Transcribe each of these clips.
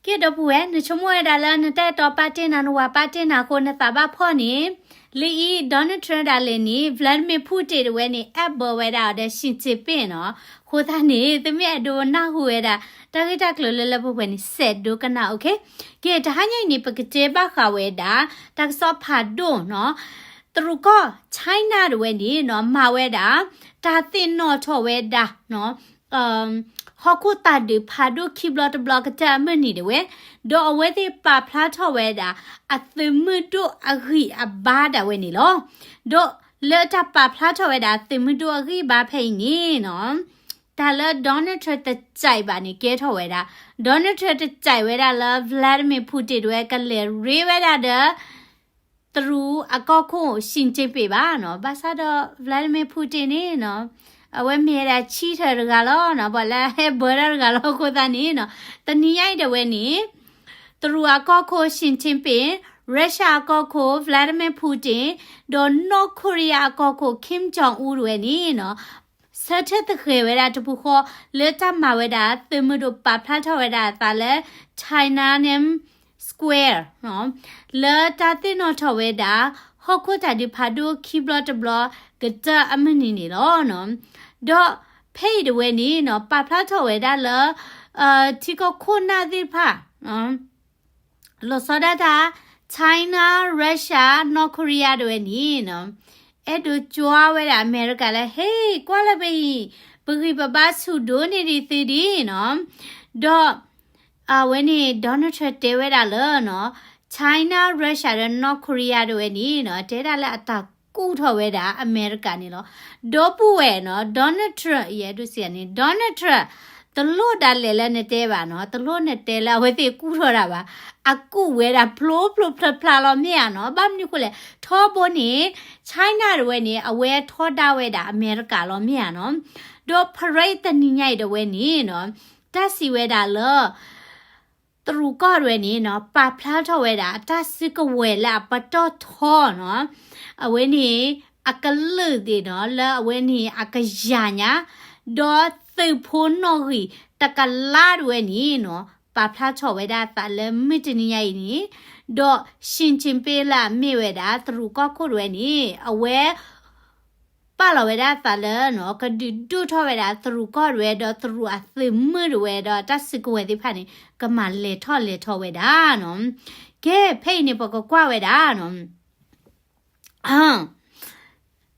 ကဲ ဒီပုၢ်ဝဲၢ် နဆိကမိၣ်ဝဲဒၣ်လၢနတၢ်အဲၣ်တီပာ်တ့ၢ်နၤ နဝၤပာ်တ့ၢ်နၤအဃိ နသးဘၣ်ဖှီၣ်န့ၣ်, လၢအံၤ Donald Trump ဒၣ်လဲာ်န့ၣ် Vladimir Putin တဝဲန့ၣ် အဲၣ်ဘၢဝဲဒၣ်အီၤဒီး Xi Jinping နီၤ. အဃိသတးန့ၣ် သုမ့ၢ်အဲၣ်ဒိးနၢ်ဟူဝဲဒၣ် တၢ်ဂ့ၢ်တၢ်ကျိၤလၢလၢပှဲၤပှဲၤန့ၣ် ဆဲးဒိကနၣ်, okay? ကဲ တဟါညါအံၤန့ၣ် ပကတဲဘၣ်ဃးဝဲဒၣ် တၢ်ကစီၣ်ဖးဒိၣ်နီၤ, တရူးကီၢ် China တဝဲန့ၣ်နီၤ မၤဝဲဒၣ် တၢ်သ့ၣ်နီၣ်ထီၣ်ဝဲဒၣ်နီၤ ဟီၣ်ခိၣ်သးဒုးဖးဒိၣ်ခံဘျီတဘျီကတၢၢ်အမုၢ်နံၤဒၣ်ဝဲ, ဒီးအဝဲသ့ၣ်ပာ်ဖျါထီၣ်ဝဲဒၣ် အသုးမုၢ်ဒိၣ်အဂံၢ်အဘါဒၣ်ဝဲန့ၣ်လီၤ. ဒီးလၢတၢ်ပာ်ဖျါထီၣ်ဝဲဒၣ်သုးမုၢ်ဒိၣ်အဂံၢ်အဘါဖဲအံၤန့ၣ်နီၤ, တၢ်လၢ Donald Trump တကြိုက်ဘၣ်န့ၣ် ကဲထီၣ်ဝဲဒၣ်, Donald Trump တကြိုက်ဝဲဒၣ်လၢ Vladimir Putin တဝဲကလဲၤရ့ဝဲဒၣ်ဒီး တရူးအကီၢ်ခိၣ် Xi Jinping ဘၣ်နီၤ. ဘၣ်ဆၣ်ဒီး Vladimir Putin န့ၣ်နီၤ, အဝဲမ့ၢ်ဝဲဒၣ် cheater တဂၤလီၤနီၤ, ပှၤလၢအဟဲဘၢတၢ်တဂၤလီၤ. အဃိသတးန့ၣ်နီၤ, တနံၤညါအံၤဒၣ်ဝဲန့ၣ် တရူးအကီၢ်ခိၣ် Xi Jinping, Russia အကီၢ်ခိၣ် Vladimir Putin, ဒီး North Korea အကီၢ်ခိၣ် Kim Jong Un တဝဲန့ၣ်နီၤ, ဆၢထၢၣ်သဃဲၤဝဲဒၣ်တပူၤဃီ လၢတၢ်မၤဝဲဒၣ်သုးမုၢ်ဒိၣ်ပာ်ဖျါထီၣ်ဝဲဒၣ်အသးလၢ Tiananmen Square နီၤ, လၢတၢ်သ့ၣ်နီၣ်ထီၣ်ဝဲဒၣ် ဟီၣ်ခိၣ်တၢ်ဒုးဖးဒိၣ်ခံဘျီတဘျီကတၢၢ်အမုၢ်နံၤန့ၣ်လီၤနီၤ. ဒီးဖဲအံၤတဝဲန့ၣ်နီၤ ပာ်ဖျါထီၣ်ဝဲဒၣ်လၢ ထံကီၢ်ခိၣ်နၢ်သ့ၣ်တဖၣ် လီၤဆီဒၣ်တၢ် China, Russia, North Korea တဝဲန့ၣ်နီၤ, အဲၣ်ဒိးကွၢ်ဝဲဒၣ်အမဲရကၤလၢ ဟ့ၣ် ကွၢ်လၢပဟံၣ် ပဂံၢ်ပဘါဆူၣ်ဒိၣ်န့ၢ်ဒံးသုဒံးနီၤ. ဒီးအဝဲန့ၣ် Donald Trump တဲဝဲဒၣ်လၢနီၤ China, Russia ဒီး North Korea တဝဲန့ၣ်နီၤ တဲဒၣ်လၢအတၢ်ကူၣ်ထီၣ်ဝဲဒၣ်အမဲရကၤန့ၣ်လီၤ. ဒီပုၢ်ဝဲၢ်နီၤ Donald Trump ယအဲၣ်ဒိးစံးန့ၣ် Donald Trump တလိၣ်ဒၣ်လဲာ်လၢနတဲဘၣ်နီၤ, တလိၣ်နတဲလၢအဝဲသ့ၣ်ကူၣ်ထီၣ်တၢ်ဘၣ်. အကူၣ်ဝဲဒၣ်ဖျိဖျိဖျါဖျါလီၤမ့ၢ်ဧါနီၤ. ဘၣ်မနုၤအဃိလဲၣ်, ထီဘိန့ၣ် China တဝဲန့ၣ် အဝဲထီဒါဝဲဒၣ်အမဲရကၤလီၤမ့ၢ်ဧါနီၤ. ဒီး parade တနံၤညါအံၤတဝဲန့ၣ်နီၤ တၢ်စံးဝဲဒၣ်လၢ တရူးကီၢ်တဝဲန့ၣ်နီၤ ပာ်ဖျါထီၣ်ဝဲဒၣ်အတၢ်စုကဝဲၤလၢအပတီၢ်ထီနီၤ, အဝဲန့ၣ် အကလုာ်သ့ၣ်နီၤ လၢအဝဲန့ၣ်အကယၤညါ, ဒီးသုးဖိနီၣ်ဂံၢ်တကလးတဝဲန့ၣ်နီၤ ပာ်ဖျါထီၣ်ဝဲဒၣ်အသးလၢမုၢ်တနံၤညါအံၤန့ၣ်, ဒီး Xi Jinping လၢအမ့ၢ်ဝဲဒၣ်တရူးကီၢ်ခိၣ်တဝဲန့ၣ် အဝဲ ပာ်လီၤဝဲဒၣ်အသးလၢနီၤ ကဒုးဒိၣ်ထီၣ်ဝဲဒၣ်တရူးကီၢ်တဝဲ ဒီးတရူးအသုးမုၢ်တဝဲ ဒီးတၢ်စုကဝဲၤသ့ၣ်တဖၣ်န့ၣ် ကမၤလဲၤထီၣ်လဲၤထီဝဲဒၣ်နီၤ. ကဲ ဖဲအံၤန့ၣ် ပကကွၢ်ဝဲဒၣ်နီၤ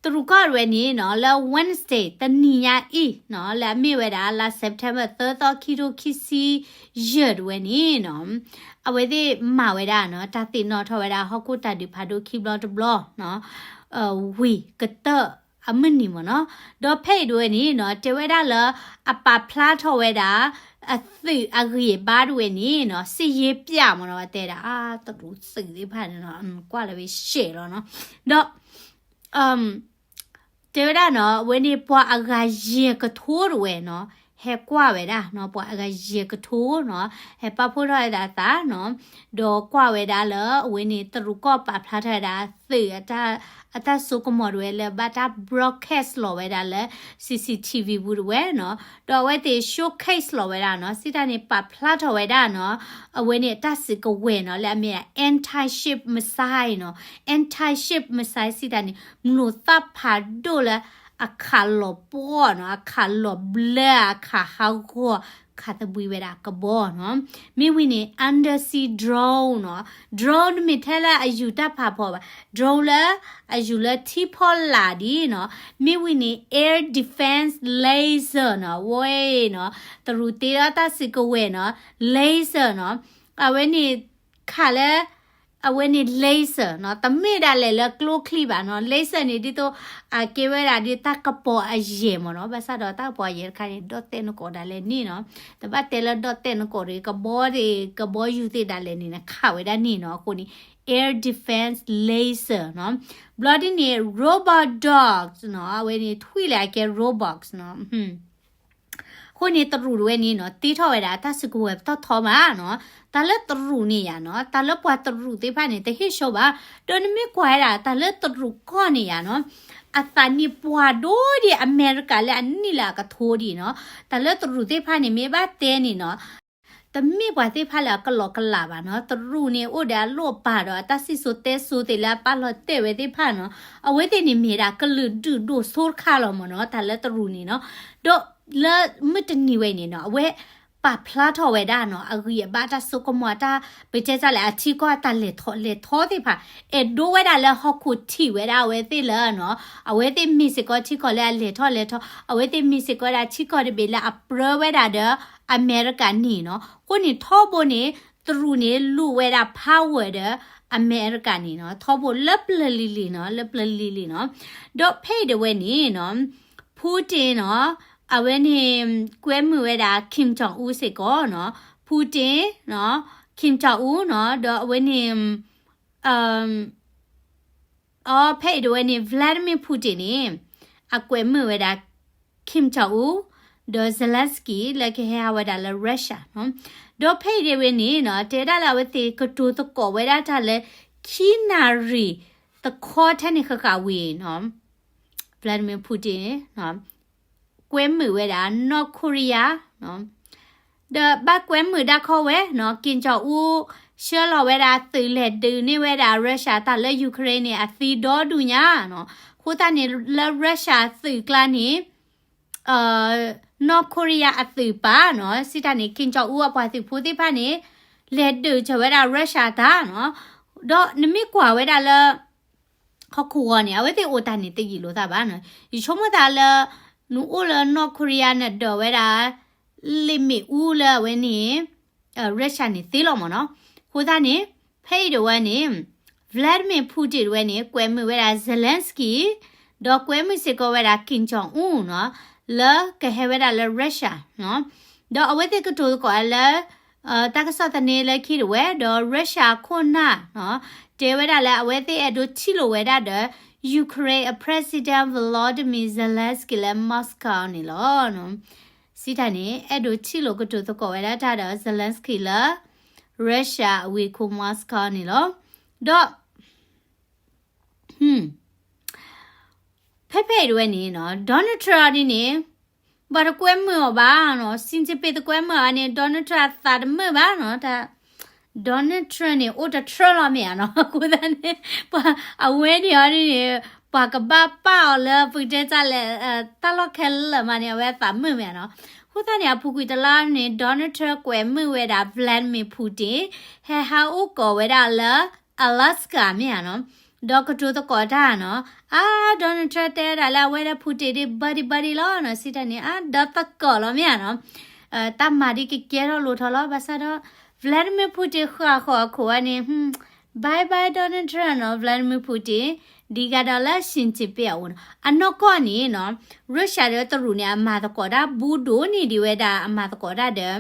တရူးကီၢ်တဝဲန့ၣ်နီၤ လၢ Wednesday တနံၤညါအံၤနီၤ လၢအမ့ၢ်ဝဲဒၣ်လါ September သၢသီ ခံထိခံဆံယဲၢ်တဝဲန့ၣ်နီၤ အဝဲသ့ၣ်မၤဝဲဒၣ်နီၤ တၢ်သ့ၣ်နီၣ်ထီၣ်ဝဲဒၣ် ဟီၣ်ခိၣ်တၢ်ဒုးဖးဒိၣ်ခံဘျီတဘျီနီၤ ဝံၤကတၢၢ်အမုၢ်နံၤမ့ၢ်နီၤ. ဒီးဖဲအံၤတဝဲန့ၣ်နီၤ တဲဝဲဒၣ်လၢ အပာ်ဖျါထီၣ်ဝဲဒၣ် အသုးအဂံၢ်အဘါတဝဲန့ၣ်နီၤ စစ်ရေးပြမ့ၢ်နီၤ ပတဲဒၣ် တရူးသုးသ့ၣ်တဖၣ်န့ၣ်နီၤ ကွၢ်လၢဝဲရှဲလီၤနီၤ. ဒီး တဲဝဲဒၣ်နီၤ အဝဲန့ၣ်ပှၤအဂၤယဲၢ်ကထိတဝဲနီၤ ဟဲကွၢ်ဝဲဒၣ်နီၤ ပှၤအဂၤယဲၢ်ကထိနီၤ ဟဲပာ်ဖှိၣ်ထီၣ်ဝဲဒၣ်အသးနီၤ ဒီးကွၢ်ဝဲဒၣ်လၢအဝဲန့ၣ်တရူးကီၢ်ပာ်ဖျါထီၣ်ဝဲဒၣ်သုးအတၢ် အတၢ်စိကမီၤတဝဲလၢဘၣ်တၢ် broadcast လီၤဝဲဒၣ်လၢ CCTV ပူၤတဝဲနီၤ ဒီးအဝဲသ့ၣ် showcase လီၤဝဲဒၣ်နီၤ စံးတၢ်န့ၣ် ပာ်ဖျါထီၣ်ဝဲဒၣ်နီၤ အဝဲန့ၣ်အတၢ်စုကဝဲၤနီၤ လၢအမ့ၢ် anti-ship missile နီၤ anti-ship missile စံးတၢ်န့ၣ် မျိာ်သၣ်ဖးဒိၣ်လၢအခးလီၤပှီၢ်နီၤ အခးလီၤဘျၢ အခးဟးဂီၤ ခးသဘှံးဝဲဒၣ်ကဘီနီၤ မ့ၢ်ဝံၤန့ၣ် undersea drone နီၤ drone တမ့ၢ်ထဲလၢအယူၤတၢ်ဖးဖီဘၣ် drone လၢအယူၤလၢထံဖီလာ်ဒ်နီၤ မ့ၢ်ဝံၤန့ၣ် air defense laser နီၤ ဝဲနီၤ တရူးတ့ထီၣ်တၢ်စုကဝဲၤနီၤ laser နီၤ အဝဲန့ၣ်ခးလၢ အဝဲန့ၣ် laser နီၤ တမ့ၢ်ဒၣ်လဲာ်လၢကျိချံဘၣ်နီၤ laser န့ၣ်ဒ်သိး အကဲဝဲဒၣ်ဒ်တၢ်ကပီၤအယဲၢ်မ့ၢ်နီၤ ဘၣ်ဆၣ်ဒီးတၢ်ကပီၤအယဲၢ်တခါန့ၣ် ဒီၣ်တဲာ်နကိးဒၣ်လဲာ်န့ၣ်နီၤ တဘၣ်တဲလၢဒီၣ်တဲာ်နကိးဒီး ကဘီန့ၣ် ကဘီယူၤသ့ၣ်ဒၣ်လဲာ်န့ၣ် နခးဝဲဒၣ်န့ၣ်နီၤ အဃိန့ၣ် air defense laser နီၤ ဘျီဒ်န့ၣ် robot dogs နီၤ အဝဲန့ၣ်ထွံၣ်လၢအကဲ robots နီၤ အဃိန့ၣ် တရူးတဝဲန့ၣ်နီၤ တ့ထီၣ်ဝဲဒၣ်တၢ်စုကဝဲၤပတီၢ်ထီမးနီၤ တၢ်လၢတရူးန့ၣ်ယါနီၤ တၢ်လၢပှၤတရူးသ့ၣ်တဖၣ်န့ၣ် တဟ့ၣ်ဆိဘၣ် ဒီးနမ့ၢ်ကွၢ်ဝဲဒၣ် တၢ်လၢတရူးကီၢ်န့ၣ်ယါနီၤ အသးနံၣ်ပှၢ်ဒိၣ်ဒံးအမဲရကၤလၢအနံၣ်လၢအကထိဒံးနီၤ တၢ်လၢတရူးသ့ၣ်တဖၣ်န့ၣ် မ့ၢ်ဘၣ်တဲန့ၣ်နီၤ တမ့ၢ်ပှၤသ့ၣ်တဖၣ်လၢအကလီကလးဘၣ်နီၤ. တရူးန့ၣ်အိၣ်ဒီးအလိၣ်အပာ်ဒီးအတၢ်စံၣ်စိၤတဲစိၤသ့ၣ်လၢအပာ်လီၤတဲာ်ဝဲသ့ၣ်တဖၣ်နီၤ. အဝဲသ့ၣ်န့ၣ်မ့ၢ်ဒၣ်ကလုာ်ဒူၣ်ဒိၣ်စိတခါလီၤမ့ၢ်နီၤ, တၢ်လၢတရူးန့ၣ်နီၤ. ဒီးလၢမုၢ်တနံၤဝဲအံၤန့ၣ်နီၤ အဝဲပာ်ဖျါထီၣ်ဝဲဒၣ်နီၤ အဂံၢ်အဘါတၢ်စိကမီၤတၢ် ပတဲတၢ်လဲၣ် အထံကီၢ်အတၢ်လဲၤထီၣ်လဲၤထီသ့ၣ်တဖၣ် အဲၣ်ဒိးဝဲဒၣ်လၢဟီၣ်ခိၣ်ထံးဝဲဒၣ်အဝဲသ့ၣ်လၢနီၤ အဝဲသ့ၣ်မ့ၢ်စ့ၢ်ကီးထံကီၢ်လၢအလဲၤထီၣ်လဲၤထီ, အဝဲသ့ၣ်မ့ၢ်စ့ၢ်ကီးဝဲဒၣ်ထံကီၢ်တဘ့ၣ်လၢအပြၢဝဲဒၣ်ဒီးအမဲရကၤန့ၣ်နီၤ. အဃိန့ၣ်ထီဘိန့ၣ် တရူးန့ၣ်လူၤဝဲဒၣ် power ဒီးအမဲရကၤန့ၣ်နီၤ. ထီဘိလၢပျၢၤလံၤလံၤနီၤ, လၢပျၢၤလံၤလံၤနီၤ. ဒီးဖဲအံၤဒၣ်ဝဲန့ၣ်နီၤ Putin နီၤ, အဝဲန့ၣ် ကွဲမုာ်ဝဲဒၣ် Kim Jong Un စ့ၢ်ကီးနီၤ. Putin နီၤ, Kim Jong Un နီၤ, ဒီးအဝဲန့ၣ် အီ ဖဲအံၤဒၣ်ဝဲန့ၣ် Vladimir Putin န့ၣ် အကွဲမုာ်ဝဲဒၣ် Kim Jong Un ဒီး Zelensky လၢကဟဲဟးဝဲဒၣ်လၢ Russia နီၤ. ဒီးဖဲအံၤဒၣ်ဝဲန့ၣ်နီၤ တဲဒၣ်လၢအဝဲသ့ၣ်ကတိၤသကိးဝဲဒၣ်တၢ်လၢ ခံနၣ်ရံၣ်တခီထဲန့ၣ်ဃၣ်ဃၣ်ဝံၤနီၤ Vladimir Putin ကွဲမုာ်ဝဲဒၣ် North Korea ဒီးဘၣ်ကွဲမုာ်ဒၣ်ခီဝဲနီၤ Kim Jong Un ဆှၢလီၤဝဲဒၣ်သုးလဲၤဒုးန့ၢ်ဝဲဒၣ် Russia တၢ်လၢ Ukraine န့ၣ် အသံဒီဒူၣ်ညါနီၤ. အဃိသတးန့ၣ် လၢ Russia သုးကျါန့ၣ် North Korea အသုးပာ်နီၤ စံးတၢ်န့ၣ် Kim Jong Un အပှၤသုးဖိသ့ၣ်တဖၣ်န့ၣ် လဲၤဒုးစၢၤဝဲဒၣ် Russia တၢ်နီၤ. ဒီးနမ့ၢ်ကွၢ်ဝဲဒၣ်လၢ ဟီၣ်ခိၣ်ဂီၤန့ၣ် အဝဲသ့ၣ်အိၣ်တၢ်န့ၣ်တယံာ်လိာ်သးဘၣ်နီၤ. ယဆိကမိၣ်သးလၢ နအိၣ်လၢ North Korea နဒိးဝဲဒၣ် လ့ၣ်မ့ၣ်အူလၢအဝဲန့ၣ် Russia န့ၣ်သ့လီၤမ့ၢ်နီၤ. အဃိသတးန့ၣ် ဖဲအံၤဒၣ်ဝဲန့ၣ် Vladimir Putin ဒၣ်ဝဲန့ၣ် ကွဲမုာ်ဝဲဒၣ် Zelensky ဒီးကွဲမုာ်စ့ၢ်ကီးဝဲဒၣ် Kim Jong Un နီၤ လၢကဟဲဝဲဒၣ်လၢ Russia နီၤ. ဒီးအဝဲသ့ၣ်ကတိၤသကိးလၢ တၢ်ကစီၣ်သန့လၢခံဒၣ်ဝဲ ဒီး Russia အခိၣ်နၢ်နီၤ တဲဝဲဒၣ်လၢအဝဲသ့ၣ်အဲၣ်ဒိးထံၣ်လိာ်ဝဲဒၣ်ဒီး Ukraine အ President Volodymyr Zelensky လၢ Moscow န့ၣ်လီၤ. စံးတၢ်န့ၣ် အဲၣ်ဒိးထံၣ်လိာ်ကတိၤသကိးဝဲဒၣ်တၢ်ဒီး Zelensky လၢ Russia အဝ့ၢ်ခိၣ် Moscow န့ၣ်လီၤ. ဒီး ဖဲဖဲအံၤဒၣ်ဝဲန့ၣ်နီၤ Donald Trump ဒ်န့ၣ် ဘၣ်တကွဲမုာ်အီၤဘၣ်နီၤ, Xi Jinping တကွဲမုာ်အီၤန့ၣ် Donald Trump အသးတမုာ်ဘၣ်နီၤ, တၢ် Donald Trump န့ၣ် အိၣ်တ Trump လီၤမ့ၢ်ဧါနီၤ, အဃိသတးန့ၣ် ပှၤအဝဲန့ၣ်အီၤဒ်န့ၣ် ပှၤကဘၣ်ပာ်အီၤလၢ ပကတဲတၢ်လဲၣ် တၢ်လီၢ်ခဲလၢာ်မးန့ၣ် အဝဲအသးမုာ်မ့ၢ်ဧါနီၤ. အဃိသတးန့ၣ် အပူၤကွံာ်တလါန့ၣ် Donald Trump ကွဲမုာ်ဝဲဒၣ် Vladimir Putin ဟဲဟးအိၣ်ကီးဝဲဒၣ်လၢ Alaska မ့ၢ်ဧါနီၤ, ဒီးကတိၤသကိးတၢ်နီၤ, အါ Donald Trump တဲဒၣ်လၢအဝဲဒၣ် Putin ဒ် buddy buddy လီၤနီၤ, စံးတၢ်န့ၣ် အါ ဒီးသကိးလီၤမ့ၢ်ဧါနီၤ, တၢ်မၤဒ်ကကဲထီၣ်လိၤထီၣ်လီၤ, ဘၣ်ဆၣ်ဒီး Vladimir Putin ဃၣ်ဃီၤအခိၣ်ဝဲန့ၣ် bye bye Donald Trump နီၤ, Vladimir Putin ဒ်ဂၤဒီးလၢ Xi Jinping အအိၣ်နီၤ, အနီၢ်ကီၢ်န့ၣ်နီၤ Russia ဒီးတရူးန့ၣ် အမၤသကိးတၢ်ဘူးဒိၣ်န့ၢ်ဒံးဝဲဒၣ် အမၤသကိးတၢ်ဒီး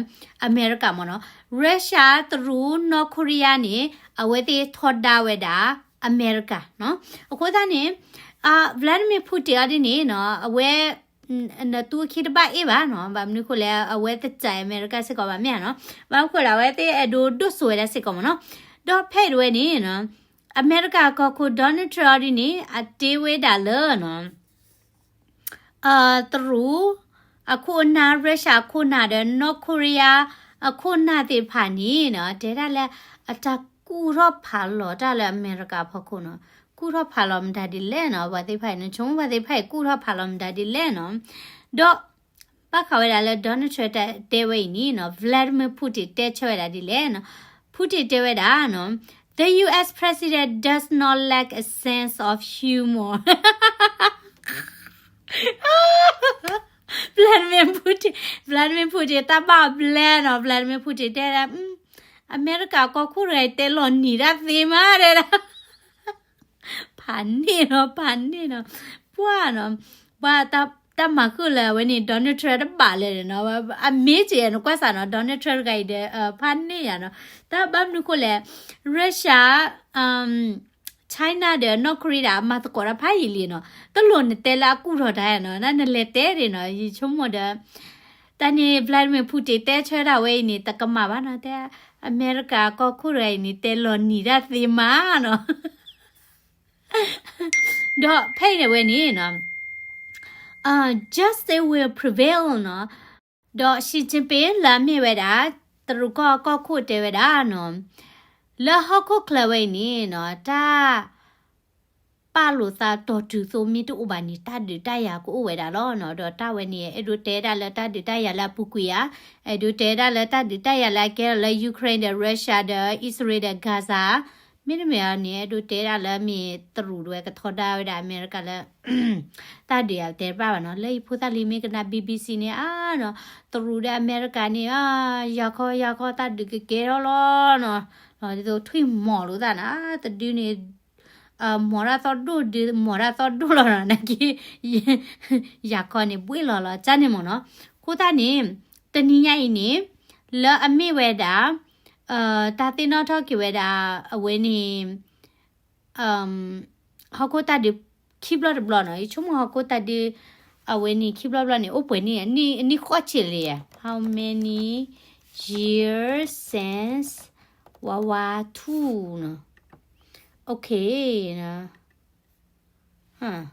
အမဲရကၤမ့ၢ်နီၤ, Russia တရူး North Korea န့ၣ် အဝဲသ့ၣ်ထီဒါဝဲဒၣ် အမဲရကၤနီၤ, အဃိသတးန့ၣ် Vladimir Putin အီၤဒ်န့ၣ်နီၤ အဝဲ နသူအခံတဘၣ်အ့ၣ်ဘၣ်နီၤ, ဘၣ်မနုၤအဃိလဲၣ် အဝဲတစဲးအမဲရကၤစ့ၢ်ကီးဘၣ်မ့ၢ်ဧါနီၤ, ဘၣ်မနုၤအဃိလဲၣ် အဝဲသ့ၣ်အဲၣ်ဒိးဒိၣ်စိဝဲဒၣ်စ့ၢ်ကီးမ့ၢ်နီၤ, ဒီးဖဲအံၤဒၣ်ဝဲန့ၣ်နီၤ အမဲရကၤကီၢ်ခိၣ် Donald Trump အီၤဒ်န့ၣ် အတဲဝဲဒၣ်လၢနီၤ တရူးအခိၣ်အနၢ် Russia အခိၣ်နၢ်ဒီး North Korea အခိၣ်နၢ်သ့ၣ်တဖၣ်န့ၣ်နီၤ တဲဒၣ်လၢ အတၢ်ကူၣ်ထီၣ်ဖးလီၤတၢ်လၢအမဲရကၤဖီခိၣ်နီၤ, ကူၣ်ထီၣ်ဖးလီၤမတၤဒ်လဲၣ်နီၤ, ပှၤသ့ၣ်တဖၣ်အံၤ နဆိကမိၣ်ပှၤသ့ၣ်တဖၣ်အံၤ ကူၣ်ထီၣ်ဖးလီၤမတၤဒ်လဲၣ်နီၤ, ဒီး ဘၣ်ဃးဝဲဒၣ်လၢ Donald Trump တဲဝဲအံၤန့ၣ်နီၤ Vladimir Putin တဲဆၢဝဲဒၣ်ဒ်လဲၣ်နီၤ, Putin တဲဝဲဒၣ်နီၤ The U S president does not lack a sense of humor. Vladimir Putin, Vladimir Putin တၢ်ဘၣ်ဘျဲနီၤ, Vladimir Putin တဲဒၣ် အမဲရကၤကီၢ်ခိၣ်တဂၤအံၤ တဲလီၤနံၤတၢ်သ့မးတဲဒၣ် ဖးန့ၢ်နီၤ, ဖးန့ၢ်နီၤ, ပှၢ်နီၤ, ပှၤတၢ်မၤဃုာ်လၢအဝဲန့ၣ် Donald Trump တဘၣ်လဲၣ်နီၤ, အမ့ၢ်က့ၤနကွၢ်စးနီၤ Donald Trump တဂၤအံၤဒီး ဖးန့ၢ်ယၤနီၤ, တၢ်ဘၣ်မနုၤဃိလဲၣ် Russia China ဒီး North Korea ဒၣ် အမၤသကိးတၢ်ဖးယံာ်လံနီၤ, တလိၣ်နတဲလၢအကူၣ်ထီၣ်တၢ်နီၤ, နနလဲၤတဲဒၣ်နီၤ, ယဆိကမိၣ်ဒီး တၢ်န့ၣ် Vladimir Putin တဲဆၢဒၣ်ဝဲအံၤန့ၣ် တကမၣ်ဘၣ်နီၤ, တဲ အမဲရကၤကီၢ်ခိၣ်တဂၤအံၤန့ၣ် တဲလီၤနံၤတၢ်သ့မးနီၤ. ဒီးဖဲအံၤန့ၣ်ဝဲန့ၣ်နီၤ justice will prevail နီၤ, ဒီး Xi Jinping လၢအမ့ၢ်ဝဲဒၣ် တရူးကီၢ်ကီၢ်ခိၣ်တဲဝဲဒၣ်နီၤ, လၢဟီၣ်ခိၣ်ချၢဝဲအံၤန့ၣ်နီၤ တၢ် ပာ်လိာ်သးတီၤတုၤသိးမ့ၢ်တအိၣ်ဘၣ်န့ၣ် တၢ်ဒုးတၢ်ယၤကအိၣ်ဝဲဒၣ်လီၤနီၤ. ဒီးတၢ်ဝဲန့ၣ် အဲၣ်ဒိးတဲဒၣ်လၢတၢ်ဒုးတၢ်ယၤလၢအပူၤကွံာ်ဧါ, အဲၣ်ဒိးတဲဒၣ်လၢတၢ်ဒုးတၢ်ယၤလၢအကဲထီၣ်လၢ Ukraine ဒီး Russia ဒီး Israel ဒီး Gaza, မ့တမ့ၢ်န့ၣ် အဲၣ်ဒိးတဲဒၣ်လၢမ့ၢ်တရူးဒၣ်ဝဲကထီဒါဝဲဒၣ်အမဲရကၤလၢ တၢ်ဒုးယၤတဲတဘၣ်ဘၣ်နီၤ. လၢယဖိသၣ်လံမ့ၢ်ကနၣ် BBC န့ၣ် အါနီၤ, တရူးဒီးအမဲရကၤန့ၣ် အါ ယၤခီယၤခီတၢ်ဒုးကကဲထီၣ်လီၤနီၤ. ဒ်သိးထွံၣ်မီၤလိာ်သးနီၤ, တဒုန့ၣ် မီၤတၢ်သီၣ်ဒိၣ်ဒုး မီၤတၢ်သီၣ်ဒိၣ်လီၤနီၤ, နာ်က့ ယၤခီန့ၣ် ဘှ့ၣ်လီၤလီၤ ကၢ်န့ၣ်မ့ၢ်နီၤ. အဃိသတးန့ၣ် တနံၤညါအံၤန့ၣ် လၢအမ့ၢ်ဝဲဒၣ် တၢ်သ့ၣ်နီၣ်ထီၣ်က့ၤဝဲဒၣ် အဝဲန့ၣ် ဟီၣ်ခိၣ်တၢ်ဒုးခံဘျီတဘျီနီၤ, ယဆိကမိၣ်ဟီၣ်ခိၣ်တၢ်ဒုး အဝဲန့ၣ်ခံဘျီတဘျီန့ၣ် အိၣ်ပှဲၤနံၣ် အနံၣ်ဃိးဆံလံဧါ, how many years since World War Two နီၤ. Okay နီၤ,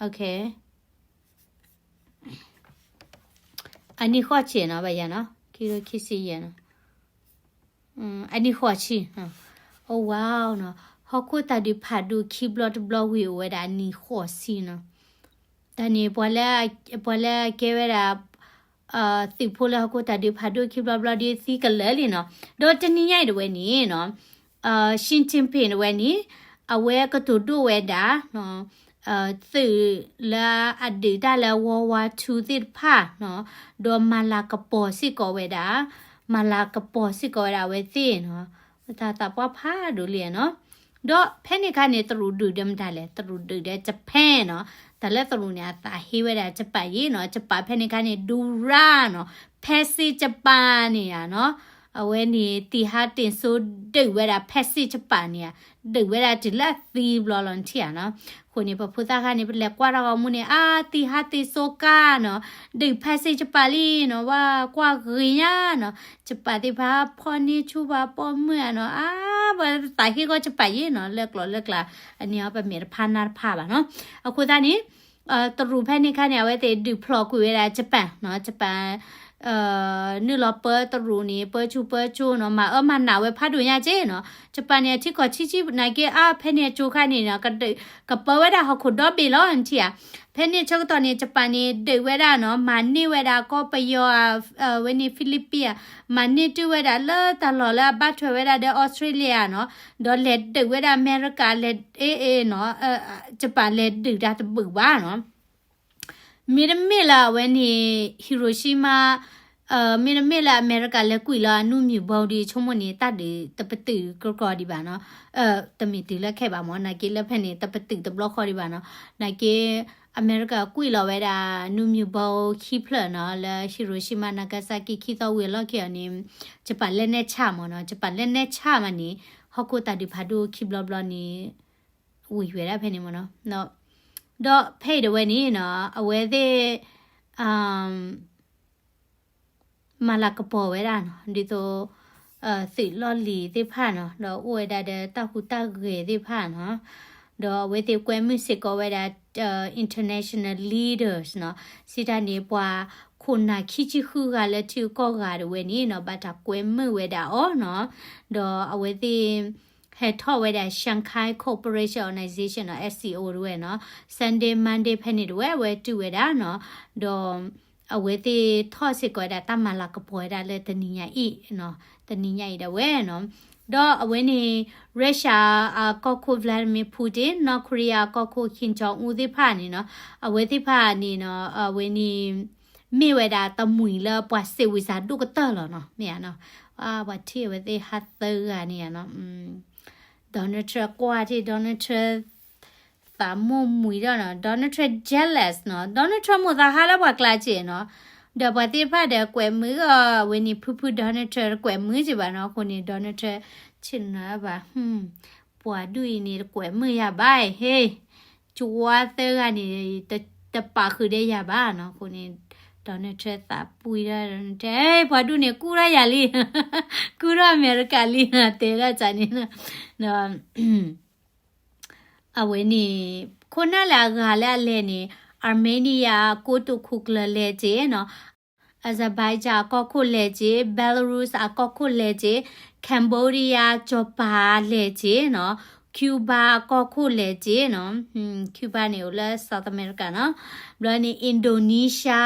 okay, အနံၣ်ဃိးဆံနီၤ ဘၣ်ယၤနီၤ, ခံကထိခံဆံယဲၢ်နီၤ. အနံၣ်ဃိးဆံ, oh wow နီၤ, ဟီၣ်ခိၣ်တၢ်ဒုးဖးဒိၣ်ခံဘျီတဘျီဝံၤအိၣ်ဝဲဒၣ်အနံၣ်ဃိးဆံနီၤ. တၢ်န့ၣ် ပှၤလၢ ပှၤလၢအကဲဝဲဒၣ် သုးဖိလၢဟီၣ်ခိၣ်တၢ်ဒုးဖးဒိၣ်ခံဘျီဘျီဒီးသံကလၢာ်လံနီၤ. ဒီးတနံၤညါအံၤတဝဲန့ၣ်နီၤ Xi Jinping တဝဲန့ၣ် အဝဲကတိၤဒိၣ်ဝဲဒၣ် သုးလၢအဒုးတၢ်လၢ World War Two သ့ၣ်တဖၣ်နီၤ, ဒီးမၤလၤကပီၤစ့ၢ်ကီးဝဲဒၣ်, မၤလၤကပီၤစ့ၢ်ကီးဝဲဒၣ်အဝဲသ့ၣ်နီၤ, တၢ်သးပှၢ်ဖးဒိၣ်လံနီၤ. ဒီးဖဲန့ၣ်အခါန့ၣ် တရူးဒုးဒီးမတၤလဲၣ်, တရူးဒုးဒီး Japan နီၤ, တၢ်လၢတရူးန့ၣ် အသးဟ့ဝဲဒၣ် Japan ယ့ၣ်နီၤ, Japan ဖဲန့ၣ်အခါန့ၣ် ဒူရၣ်နီၤ, ဖဲစ့ၣ် Japan န့ၣ်ဧါနီၤ, အဝဲန့ၣ် သံဟးတ့ၢ်စိဒုးဝဲဒၣ် ဖဲစ့ၣ် Japan န့ၣ်ဧါ, ဒုးဝဲဒၣ်တုၤလၢအသံဘျီလီၤနထံၣ်ဧါနီၤ. အဃိန့ၣ် ပဖိသၣ်ခါန့ၣ် ပလဲၤကွၢ်ထီၣ်ဂီၤမူန့ၣ် အါ သံဟးတ့ၢ်စိကါနီၤ, ဒုးဖဲစ့ၣ် Japan လံနီၤ, ဝဲကွၢ်ဂ့ၤညါနီၤ, Japan သ့ၣ်တဖၣ်ဖီၣ်န့ၢ်ဆူၣ်ပှၤပိာ်မုၣ်ဧါနီၤ, အါ ပှၤသးဟ့ကီၢ် Japan ယ့ၣ်နီၤ, လၢကျိၤလၢကျါ အန့ၣ်အီၤ ပမဲာ်တဖၣ်နၢ်တဖၣ်ဘၣ်နီၤ. အဃိသတးန့ၣ် တရူးဖဲန့ၣ်အခါန့ၣ် အဝဲသ့ၣ်ဒုးဖျိးကွံာ်ဝဲဒၣ် Japan နီၤ, Japan နုာ်လီၤပၢတရူးန့ၣ် ပၢဆူၣ်ပၢစိနီၤ, မၤအၢမၤနးဝဲဖးဒိၣ်ညါက့နီၤ. Japan န့ၣ် အထံကီၢ်ဆံးဆံးနာ်က့ အါ ဖဲန့ၣ်အကၠိခါန့ၣ်နီၤ, ကပၢဝဲဒၣ်ဟီၣ်ခိၣ်ဒီဘ့ၣ်လီၤနထံၣ်ဧါ. ဖဲန့ၣ်ဆၢကတီၢ်န့ၣ် Japan န့ၣ် ဒုးဝဲဒၣ်နီၤ, မၤန့ၢ်ဝဲဒၣ်ကီၢ်ပယီၤဧါ, ဝဲန့ၣ် Philippines ဧါ, မၤန့ၢ်တုၤဝဲဒၣ်လၢတၢ်လီၢ်လၢအဘၣ်ထွဲဝဲဒၣ်ဒီး Australia နီၤ, ဒီးလဲၤဒုးဝဲဒၣ်အမဲရကၤ လဲၤ နီၤ, Japan လဲၤဒုးတၢ်တဘၣ်ဘၣ်နီၤ. မ့တမ့ၢ်လၢအဝဲန့ၣ် Hiroshima, မ့တမ့ၢ်လၢအမဲရကၤလဲၤကွံာ်လီၤအနူမံၤဘီဒံး ဆိကမိၣ်န့ၣ် တၢ်ဒုးတပတုာ်ကီကီဒံးဘၣ်နီၤ. တမ့ၢ်တုၤလၢခဲဘၣ်မ့ၢ် နာ်က့လၢဖဲန့ၣ် တပတုာ်တဘျီဃီဒံးဘၣ်နီၤ. နာ်က့ အမဲရကၤကွံာ်လီၤဝဲဒၣ် နူမံၤဘီခံဖျၢၣ်နီၤ လၢ Hiroshima Nagasaki ခံသီဝံၤအလီၢ်ခံအီၤန့ၣ် Japan လဲၤနဲၣ်ဆၣ်မ့ၢ်နီၤ. Japan လဲၤနဲၣ်ဆၣ်မးန့ၣ် ဟီၣ်ခိၣ်တၢ်ဒုးဖးဒိၣ်ခံဘျီဘျီန့ၣ် ဝံၤဝဲဒၣ်ဖဲန့ၣ်မ့ၢ်နီၤ. ဒီးဖဲအံၤတဝဲန့ၣ်နီၤ အဝဲသ့ၣ် မၤလၤကပီၤဝဲဒၣ်နီၤ ဒ်သိး သုးလီၢ်လံၤသ့ၣ်တဖၣ်နီၤ ဒီးအိၣ်ဝဲဒၣ်ဒီးတၢ်ဟူးတၢ်ဂဲၤသ့ၣ်တဖၣ်နီၤ. ဒီးအဝဲသ့ၣ်ကွဲမုာ်စ့ၢ်ကီးဝဲဒၣ် international leaders နီၤ စံးတၢ်န့ၣ် ပှၤခိၣ်နၢ်ခံဆံဃုဂၤလၢထံဂုၤကီၢ်ဂၤတဝဲန့ၣ်နီၤ ဘၣ်တၢ်ကွဲမုာ်ဝဲဒၣ်အီၤနီၤ. ဒီးအဝဲသ့ၣ် ဟဲထီၣ်ဝဲဒၣ် Shanghai Cooperation Organization နီၤ SCO တဝဲနီၤ Sunday Monday ဖဲန့ၣ်တဝဲ အဝဲတုၤဝဲဒၣ်နီၤ. ဒီး အဝဲသ့ၣ်ထီၣ်စ့ၢ်ကီးဝဲဒၣ်တၢ်မၤလၤကပီၤဝဲဒၣ်လၢတနံၤညါအံၤ တနံၤညါအံၤဒၣ်ဝဲနီၤ. ဒီးအဝဲန့ၣ် Russia အကီၢ်ခိၣ် Vladimir Putin, North Korea အကီၢ်ခိၣ် Kim Jong Un သ့ၣ်တဖၣ်န့ၣ်နီၤ အဝဲသ့ၣ်တဖၣ်န့ၣ်နီၤ အဝဲန့ၣ် မ့ၢ်ဝဲဒၣ်တမှံၤလၢပှၤစံးဝံစးဒိၣ်ကတၢၢ်လီၤနီၤ မ့ၢ်ဧါနီၤ. ပှၤထံၣ်အဝဲသ့ၣ်ဟးသၢဂၤန့ၣ်ဧါနီၤ Donald Trump ကွၢ်ထံၣ် Donald Trump သးမိၢ်မှံၤဒီးနီၤ Donald Trump jealous နီၤ Donald Trump မိၢ်သးဟးလၢပှၤကျါစ့ၢ်နီၤ. ဒီးပှၤသ့ၣ်တဖၣ်ဒီးကွဲးမုာ်အီၤ အဝဲန့ၣ်ဖုဖု Donald Trump တကွဲးမုာ်စ့ၢ်ဘၣ်နီၤ. အဃိန့ၣ် Donald Trump ဆ့ၣ်နီၤဘၣ် ပှၤဒူၣ်အံၤန့ၣ် တကွဲးမုာ်ယၤဘၣ်အံၤ ဟ့ ကဝါသၢဂၤန့ၣ် တပာ်ဃုာ်ဒီးယၤဘၣ်နီၤ. အဃိန့ၣ် Donald Trump သးပှံၤဒီး Donald Trump ပှၤဒူၣ်န့ၣ် ကူၣ်ထီၣ်ယၤလံ ကူၣ်ထီၣ်အမဲရကၤလံ တဲဒၣ်န့ၣ် ဒီး အဝဲန့ၣ် ခိၣ်နၢ်လၢအဂၤလၢအလဲၤန့ၣ် Armenia ကိတိာ်ခိၣ်ကျၢၢ်လဲၤစ့ၢ်နီၤ. Azerbaijan အကီၢ်ခိၣ်လဲၤက့ၤ, Belarus အကီၢ်ခိၣ်လဲၤက့ၤ, Cambodia ကၠီၤပၤလဲၤက့ၤနီၤ, Cuba အကီၢ်ခိၣ်လဲၤက့ၤနီၤ, Cuba န့ၣ်အိၣ်လၢ South America နီၤ, ဘျီန့ၣ် Indonesia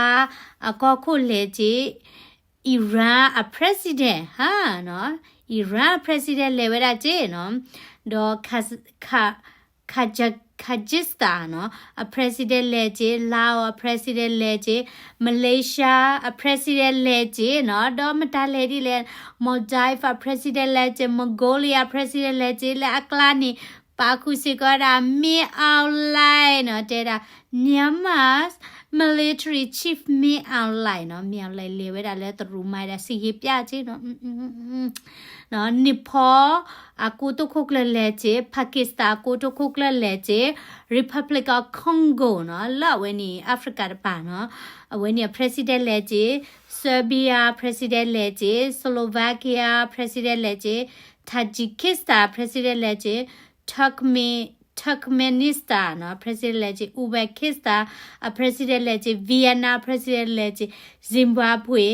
အကီၢ်ခိၣ်လဲၤက့ၤ, Iran အ president ဟါနီၤ, Iran အ president လဲၤဝဲဒၣ်က့ၤနီၤ, ဒီး Kaz- Kaz- Kazakhstan နီၤ, အ president လဲၤက့ၤ, Laos အ president လဲၤက့ၤ, Malaysia အ president လဲၤက့ၤနီၤ, ဒီးမတၤလဲၤဒ်လဲၣ်, Maldives အ president လဲၤက့ၤ, Mongolia president လဲၤက့ၤ, လၢအကျါန့ၣ် ပာ်ဃုာ်စ့ၢ်ကီးဝဲဒၣ် Min Aung Hlaing နီၤ, တဲဒၣ် Myanmar's military chief Min Aung Hlaing နီၤ, Min Aung Hlaing လဲၤဝဲဒၣ်လၢတရူးမၤဒၣ် စစ်ရေးပြ က့ၤနီၤ, နီၤ, Nepal အကိတိာ်ခိၣ်ကျၢၢ်လဲၤက့ၤ, Pakistan အကိတိာ်ခိၣ်ကျၢၢ်လဲၤက့ၤ, Republic of Congo နီၤ, လၢအဝဲန့ၣ် Africa တပၤနီၤ, အဝဲန့ၣ်အ president လဲၤက့ၤ, Serbia president လဲၤက့ၤ, Slovakia president လဲၤက့ၤ, Tajikistan president လဲၤက့ၤ, Turkmen- Turkmenistan နီၤ, president လဲၤက့ၤ, Uzbekistan အ president လဲၤက့ၤ, Vietnam president လဲၤက့ၤ, Zimbabwe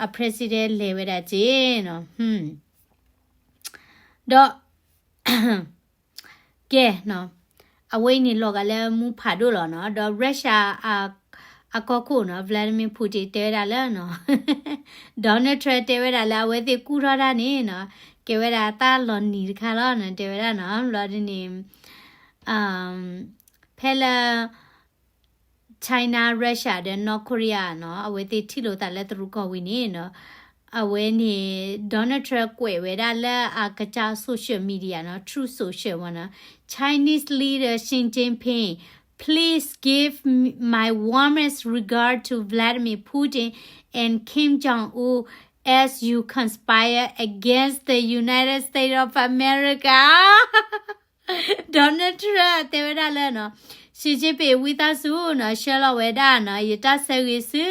အ president လဲၤဝဲဒၣ်က့ၤနီၤ, ဒီး ကဲနီၤ, အဝဲအံၤန့ၣ်လီၤဂာ်လၢမူဖးဒိၣ်လီၤနီၤ, ဒီး Russia အ- အကီၢ်ခိၣ်နီၤ, Vladimir Putin တဲဝဲဒၣ်လၢနီၤ, Donald Trump တဲဝဲဒၣ်လၢအဝဲသ့ၣ်ကူၣ်ထီၣ်တၢ်န့ၣ်နီၤ, ကဲဝဲဒၣ်တၢ်လီၤနံၤတခါလီၤနီၤ, တဲဝဲဒၣ်နီၤ, ဘျီဒ်န့ၣ် ဖဲလၢ China, Russia ဒီး North Korea နီၤ, အဝဲသ့ၣ်ထံၣ်လိာ်သးလၢတရူးကီၢ်ဝံၤန့ၣ်နီၤ, အဝဲန့ၣ် Donald Trump ကွဲးဝဲဒၣ်လၢအကစၢ် social media နီၤ, Truth Social မ့ၢ်နီၤ, Chinese leader Xi Jinping, please give m- my warmest regard to Vladimir Putin and Kim Jong Un as you conspire against the United States of America. Donald Trump တဲဝဲဒၣ်လၢနီၤ, Xi Jinping ဝံသးစူၤနီၤ, ဆှၢလီၤဝဲဒၣ်နီၤ, ယတၢ်ဆၢဂ့ၤဆူ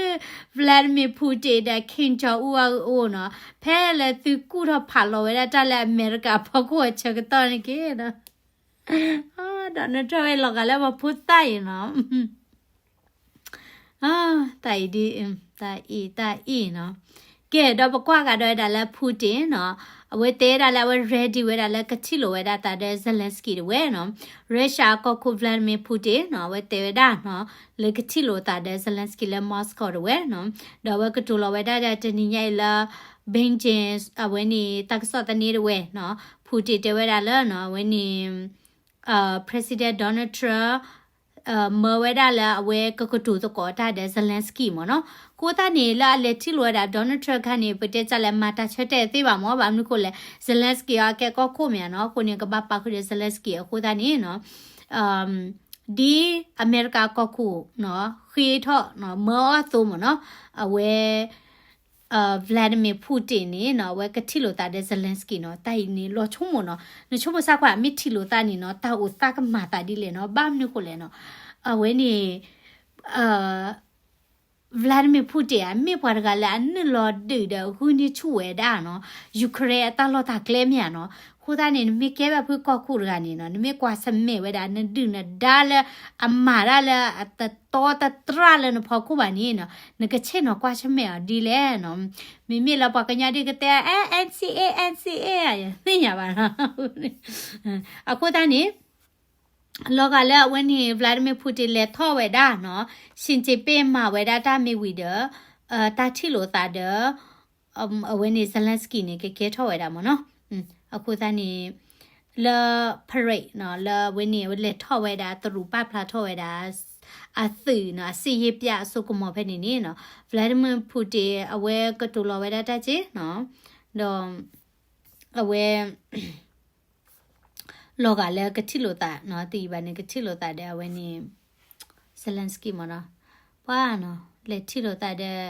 Vladimir Putin ဒီး Kim Jong Un အအိၣ်နီၤ, ဖဲလၢသုကူၣ်ထီၣ်ဖးလီၤဝဲဒၣ်တၢ်လၢ America အဖီခိၣ်အဆၢကတီၢ်န့ၣ်က့ၤနီၤ, Donald Trump ဝဲလီၤဂာ်လၢပှၤဖိသၣ်အံၤနီၤ. တၢ်အံၤဒ် တၢ်အံၤ တၢ်အံၤနီၤ. ကဲ ဒီးပကွၢ်ကဒီးဝဲဒၣ်လၢ Putin နီၤ, အဝဲတဲဒၣ်လၢအဝဲ ready ဝဲဒၣ်လၢကထံၣ်လိာ်ဝဲဒၣ်သးဒီး Zelensky တဝဲနီၤ. Russia အကီၢ်ခိၣ် Vladimir Putin နီၤ, အဝဲတဲဝဲဒၣ်နီၤ, လၢကထံၣ်လိာ်သးဒီး Zelensky လၢ Moscow တဝဲနီၤ. ဒီးအဝဲကတိၤလီၤဝဲဒၣ်ဒီးတနံၤညါအံၤလၢ Beijing အဝဲန့ၣ် တၢ်ကစီၣ်သန့တဝဲနီၤ. Putin တဲဝဲဒၣ်လၢနီၤ, အဝဲန့ၣ် President Donald Trump မၢဝဲဒၣ်လၢအဝဲကကတိၤသကိးတၢ်ဒီး Zelensky မ့ၢ်နီၤ. အဃိသတးန့ၣ် လၢအလဲၤထံၣ်လိာ်ဝဲဒၣ် Donald Trump ခါန့ၣ် ပတဲတၢ်လဲၣ် မၤတၢ်ဆၢတဲာ်သ့ဘၣ်မ့ၢ် ဘၣ်မနုၤဃိလဲၣ် Zelensky အကဲကီၢ်ခိၣ်မ့ၢ်နီၤ. အဃိန့ၣ် ကဘၣ်ပာ်ဃုာ်ဒီး Zelensky အဃိသတးန့ၣ်နီၤ, ဒ်အမဲရကၤကီၢ်ခိၣ်နီၤ ဃ့ထီၣ်နီၤ မၢအီၤအသိးမ့ၢ်နီၤ, အဝဲ Vladimir Putin န့ၣ်နီၤ အဝဲကထံၣ်လိာ်သးဒီး Zelensky နီၤ. တၢ်အံၤန့ၣ် လီၤဆိကမိၣ်နီၤ. နဆိကမိၣ်စၢ်ကွၢ် မ့ၢ်ထံၣ်လိာ်သးန့ၣ်နီၤ တၢ်အိၣ်သးကမၤသးဒ်လဲၣ်နီၤ. ဘၣ်မနုၤဃိလဲၣ်နီၤ, အဝဲန့ၣ် Vladimir Putin ဧါ မ့ၢ်ပှၤတဂၤလၢအနုာ်လီၤဒုးဒီးဂုာ်န့ၢ်ဆူၣ်ဝဲဒၣ်နီၤ Ukraine အတၢ်လီၢ်တၢ်ကျဲမ့ၢ်ဧါနီၤ. အဃိသတးန့ၣ် နမ့ၢ်ကဲဘၣ်ဖုကီၢ်ခိၣ်တဂၤန့ၣ်နီၤ နမ့ၢ်ကွၢ်ဆၢၣ်မဲာ်ဝဲဒၣ် နဒုၣ်နဒါလၢအမၤတၢ်လၢအတတီတတြၢ်လၢနဖီခိၣ်ဘၣ်န့ၣ်နီၤ နကဆ့ၣ်နီၤကွၢ်ဆၢၣ်မဲာ်အီၤဒ်လဲၣ်နီၤ. မ့မ့ၢ်လၢပှၤကညီဒ်ကတဲ အဲ NCA NCA ယသ့ၣ်ညါဘၣ်နီၤ. အဃိသတးန့ၣ် လီၤဂာ်လၢအဝဲန့ၣ် Vladimir Putin လဲၤထီၣ်ဝဲဒၣ်နီၤ, Xi Jinping မၤဝဲဒၣ်တၢ်မ့ၢ်ဝံၤဒီး တၢ်ထံၣ်လိာ်သးဒီး အဝဲန့ၣ် Zelensky န့ၣ် ကကဲထီၣ်ဝဲဒၣ်မ့ၢ်နီၤ. အဃိသတးန့ၣ် လၢ parade နီၤ လၢအဝဲန့ၣ် အဝဲလဲၤထီၣ်ဝဲဒၣ် တရူးပာ်ဖျါထီၣ်ဝဲဒၣ် အသုးနီၤ အစစ်ရေးပြအစိကမီၤဖဲန့ၣ်န့ၣ်နီၤ Vladimir Putin အဝဲကတိၤလီၤဝဲဒၣ်တၢ်က့နီၤ, ဒီး အဝဲ လီၤဂာ်လၢကထံၣ်လိာ်သးနီၤ တယံာ်ဘၣ်န့ၣ် ကထံၣ်လိာ်သးဒီးအဝဲန့ၣ် Zelensky မ့ၢ်နီၤ. ပှၤနီၤ လဲၤထံၣ်လိာ်သးဒီး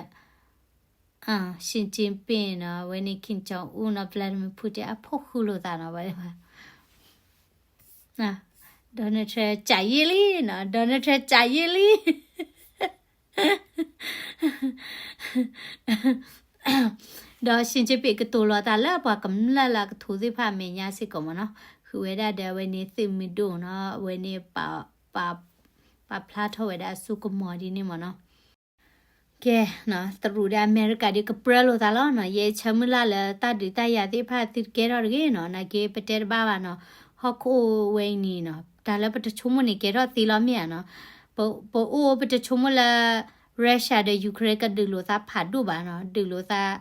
Xi Jinping နီၤ အဝဲန့ၣ် Kim Jong Un နီၤ Vladimir Putin အဖိဃုလိာ်သးနီၤ ဝဲ Donald Trump ကးယ့ၢ်လံနီၤ Donald Trump ကးယ့ၢ်လံ ဒီး Xi Jinping ကတိၤလီၤသးလၢပှၤကမျၢၢ်လၢအကထိသ့ၣ်တဖၣ်အမဲာ်ညါစ့ၢ်ကီးမ့ၢ်နီၤ, ဃုာ်ဝဲဒၣ်ဒီးအဝဲန့ၣ်သုးမုၢ်ဒိၣ်နီၤ, အဝဲန့ၣ် ပာ်ဖျါထီၣ်ဝဲဒၣ်အစိကမီၤဒ်န့ၣ်မ့ၢ်နီၤ. ကဲ, တရူးဒီးအမဲရကၤဒီးကပြၢလိာ်သးလီၤနီၤ. ယဲဆၢမုၢ်လၢ်လၢတၢ်ဒုးတၢ်ယၤသ့ၣ်တဖၣ်သုတကဲထီၣ်တဂ့ၤနီၤ, နာ်က့ပတဲတဘၣ်ဘၣ်နီၤ. ဟီၣ်ခိၣ်ဝဲအံၤန့ၣ်နီၤ, တၢ်လၢပတဆိကမိၣ်န့ၣ်ကဲထီၣ်သ့လီၤမ့ၢ်ဧါနီၤ. ပ, ပအိၣ်ပတဆိကမိၣ်လၢ Russia ဒီး Ukraine ကဒုးလိာ်သးဖးဒိၣ်ဘၣ်နီၤ, ဒုးလိာ်သး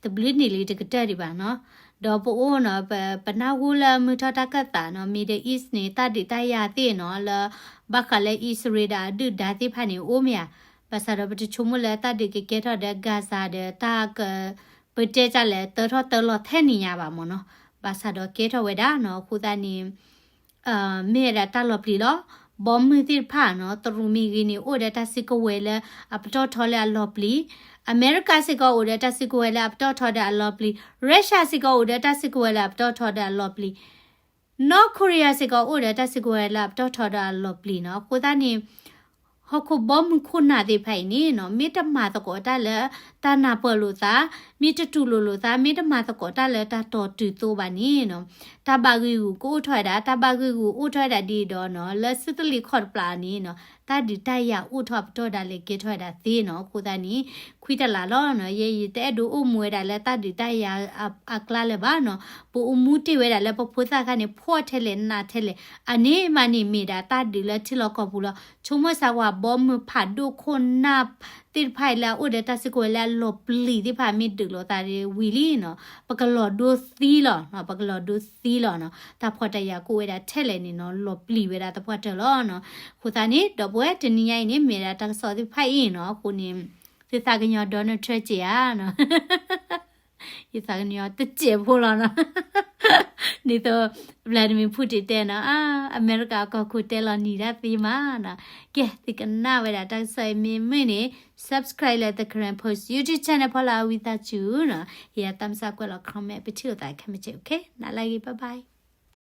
တဘျုးနံၣ်လံတကတၢၢ်ဒံးဘၣ်နီၤ. ဒီးပအိၣ်နီၤ, ပ, ပနၢ်ဟူလၢမုၢ်ထီၣ်တၢ်ခၢၣ်သးနီၤ, Middle East န့ၣ် တၢ်ဒုးတၢ်ယၤသ့ၣ်နီၤ, လၢဘၣ်ဃးလၢအံၣ်စရ့လးဒီးအဒုၣ်ဒါသ့ၣ်တဖၣ်န့ၣ် အိၣ်မ့ၢ်ဧါ. ဘၣ်ဆၣ်ဒီးပတဆိကမိၣ်လၢတၢ်ဒုးကကဲထီၣ်ဒီး Gaza ဒီးတၢ်က, ပတဲတၢ်လဲၣ် တၢထီၣ်တၢလီၤထဲန့ၣ်ညါဘၣ်မ့ၢ်နီၤ. ဘၣ်ဆၣ်ဒီးကဲထီၣ်ဝဲဒၣ်နီၤ, အဃိသတးန့ၣ် မ့ၢ်ဝဲဒၣ်တၢ်လီၤပျံၤလီၤ. ဘီမုၢ်သ့ၣ်တဖၣ်နီၤ, တရူးမ့ၢ်ဂ့ၤန့ၣ် အိၣ်ဒီးတၢ်စုကဝဲၤလၢအပတီၢ်ထီလၢအလီၤပျံၤ, အမဲရကၤစ့ၢ်ကီးအိၣ်ဒီးတၢ်စုကဝဲၤလၢအပတီၢ်ထီဒီးအလီၤပျံၤ, Russia စ့ၢ်ကီးအိၣ်ဒီးတၢ်စုကဝဲၤလၢအပတီၢ်ထီဒီးအလီၤပျံၤ, North Korea စ့ၢ်ကီးအိၣ်ဒီးတၢ်စုကဝဲၤလၢအပတီၢ်ထီဒီးအလီၤပျံၤနီၤ. အဃိသတးန့ၣ် ဟီၣ်ခိၣ်ဘီမုၢ်ခိၣ်နၢ်သ့ၣ်တဖၣ်အံၤန့ၣ်နီၤ, မ့ၢ်တမၤသကိးတၢ်လၢတၢ်နၢ်ပၢၢ်လိာ်သး, မ့ၢ်တတူၢ်လိာ်လိာ်သး, မ့ၢ်တမၤသကိးတၢ်လၢတၢ်တီၢ်တုၤသိးဘၣ်န့ၣ်နီၤ, တၢ်ဘၣ်ဂ့ၢ်ဂူာ်ကအိၣ်ထီၣ်ဝဲဒၣ်, တၢ်ဘၣ်ဂ့ၢ်ဂူာ်အိၣ်ထီၣ်ဝဲဒၣ်ဒ်အံၤဒီးနီၤ, လၢစုတလ့ၤခီၣ်တပျၢ်န့ၣ်နီၤ, တၢ်ဒုးတၢ်ယၤအိၣ်ထီၣ်အပတီၢ်ဒၣ်လဲာ်ကဲထီၣ်ဝဲဒၣ်သ့နီၤ. အဃိသတးန့ၣ် ခွံတလးလီၤနီၤ, ယဲယတအဲၣ်ဒိးအိၣ်မူဝဲဒၣ်လၢတၢ်ဒုးတၢ်ယၤအကျါလၢၤဘၣ်နီၤ. ပအိၣ်မူတ့ၢ်ဝဲဒၣ်လၢပဖိသၣ်ခါန့ၣ် ဖှီၣ်ထဲလဲၣ်နးထဲလဲၣ်, အန့ၣ်မးန့ၣ်မ့ၢ်ဒၣ်တၢ်ဒုးလၢထံလီၢ်ကီၢ်ပူၤလီၤ. ဆိကမိၣ်စၢ်ဝဲဘီမုၢ်ဖးဒိၣ်ခိၣ်နၢ်သ့ၣ်တဖၣ်အံၤလၢအအိၣ်ဒီးတၢ်စုကဝဲၤလၢအလီၤပျံၤသ့ၣ်တဖၣ် မ့ၢ်ဒုးလိာ်သးဝံၤလံနီၤ, ပကလီၤဒိသံလီၤ, ပကလီၤဒိသံလီၤနီၤ. တၢ်ဖှီၣ်တၢ်ယာ်ကအိၣ်ဝဲဒၣ်ထဲလဲၣ်န့ၣ်နီၤ, လီၤပျံၤဝဲဒၣ်သပှၢ်တၢၢ်လီၤနီၤ. အဃိသတးန့ၣ် ဒီပုၢ်ဝဲၢ် တနံၤညါအံၤန့ၣ် မ့ၢ်ဒၣ်တၢ်ကစီၣ်သ့ၣ်တဖၣ်အံၤနီၤ, အဃိန့ၣ် သုသးကညီၤ Donald Trump စ့ၢ်ဧါနီၤ. ယသးကညီၤတစဲးဖိလီၤနီၤ. ဒ်သိး Vladimir Putin တဲနီၤ, အမဲရကၤအကီၢ်ခိၣ်တဲလီၤနံၤဒၣ်သ့မးနီၤ. ကဲ, သုကနၣ်ဝဲဒၣ်တၢ်ကစီၣ်အံၤမ့ၢ်မုာ်န့ၣ် subscribe လၢ The Karen Post YouTube channel ဖီလာ်အဝံသးစူၤနီၤ. ဟ့ၣ်ယၤ thumbs up ကွဲးလီၤ comment ပထံၣ်လိာ်သးခဲမုၢ်ဆ့ၣ်, okay, နၤလၢအဂ့ၤ, bye bye.